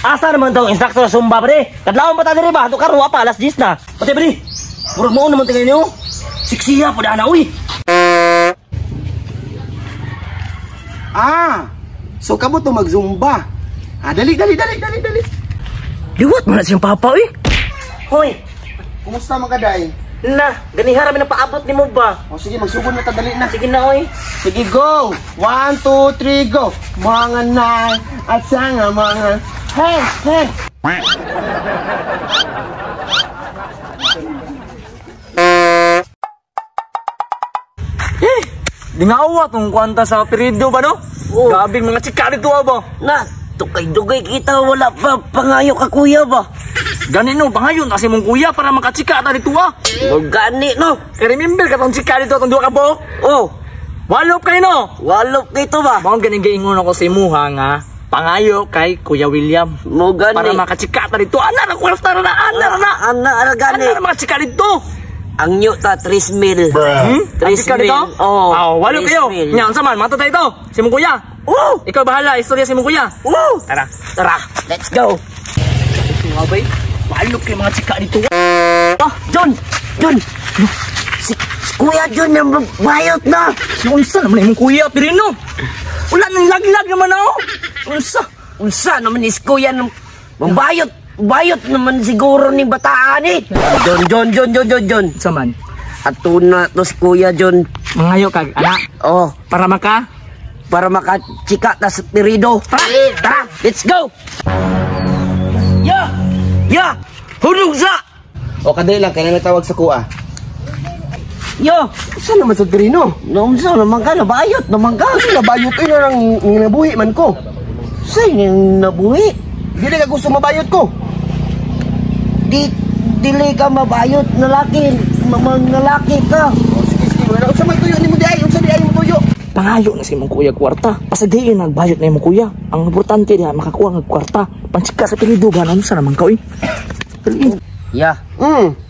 Asa naman tong instructor sa Zumba pre? Kadlawon pa ta diri ba? Ato karon pa alas 10 na. Pati pre. Murag mo naman tingin niyo. Siksiya po na uy. Ah, so kamo to mag-Zumba. Ah, dali, dali, dali, dali, dali. Liwat man na siyang papa uy. Hoy, Kumusta mga kaday? na, ganiha ra mi paabot nimo ba? O sige, magsugod na ta, dali na. Sige na oy. Sige, go! 1, 2, 3, go! Mga nai at sanga mga hey, hey! Dingawa tong kwanta sa perido ba no? Oo. Gabing mga chika dito ba? Na, dugay-dugay kita wala pa pangayo ka kuya ba? Gani no, pangayon kasi mong kuya para makachika ta dito ah. Gani no. Kaya remember ka tong chika dito atong duha ka buok? Oh, Walop kayo no. walop kito ba? Mao ganing giingon ako sa imuha nga pangayo kay Kuya William. Mo gani. Para makachika ta dito. Ana ra kwarta ra na, ana ra na. Ana ara gani. Ana ra makachika dito. Ang nyo ta 3 mil. Hmm? Tres Chika dito? mil. Oo. Ah, walop Tres kayo. mil. Nya unsa man mato ta ito? Si mong kuya. Oh! Ikaw bahala, istorya si mong kuya. Oh! Tara. Tara, let's go. Ito nga bay. Walop kay mga chika dito. Oh, John! John! Si Kuya John yung bayot na! Si unsa naman imong kuya Pirino? Wala nang laglag naman ako. Unsa? Unsa naman is Kuya ng bayot! Bayot naman siguro ni bataan eh! John, John, John, John, John, John! Unsa man? Ato na to si Kuya John. Mangayo kag ana Oh, para maka para makachika ta sa pirido. Tara! Tara! Let's go! Ya! Ya! Hulog sa! O kadali lang, kailan natawag sa kuha? Yo! Saan naman sa Pirino? Unsa naman ka? Nabayot naman ka? Kasi nabayot yun ang nabuhi man ko. Sa'yo yung nabuhi? Dili ka gusto mabayot ko. Di, dili ka mabayot na laki. Mangalaki ka. O sige, sige. Wala. Unsa man tuyo nimo di ay? Unsa di ay mo tuyo? Pangayo na si imong kuya kwarta. Pasagayin nagbayot na imong kuya. Ang importante diha makakuha ng kwarta. Panchika sa pilido ba unsa naman ka oy? Ya,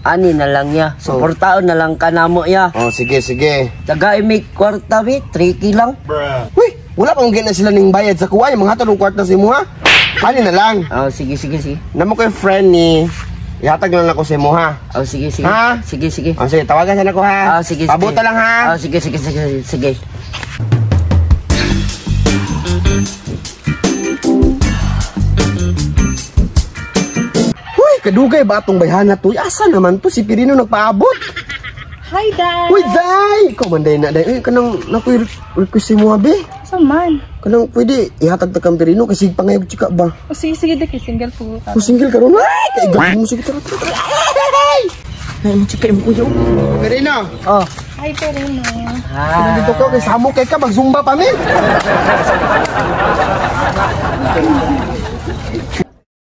ani na lang ya. Suportaon na lang ka namo ya. O sige, sige. Taga may kwarta bi, 3K lang. Uy, wala pang na sila ning bayad sa kuha. Yung mga hatod ng kwarta sa imo ha. Ani na lang. Oh, sige, sige, sige. Namo ko'y friend ni ihatag lang ako sa imo ha. Oh, sige, sige. Ha? Sige, sige. O sige, tawagan siya na ko ha. Ah, sige, sige. Pabuto lang ha. Oh, sige, sige, sige, sige. Uy, kadugay ba atong bayhana to? Asa naman to? Si Pirino nagpaabot. Hi, Dad! Uy, day! Ikaw man day na day. Uy, kanang nakoy request si mo be. Saan man? Kanang pwede ihatag ta kang Pirino kasi pangayog chika ba? O sige, sige, di kay single po. Kung single karon, ay, kay mo sige tara tara. Ay! Nay imong chika imong kuya. Pirino, Oh. Hi, Perino. ah. Dito ko kay samo kay ka magzumba pa mi.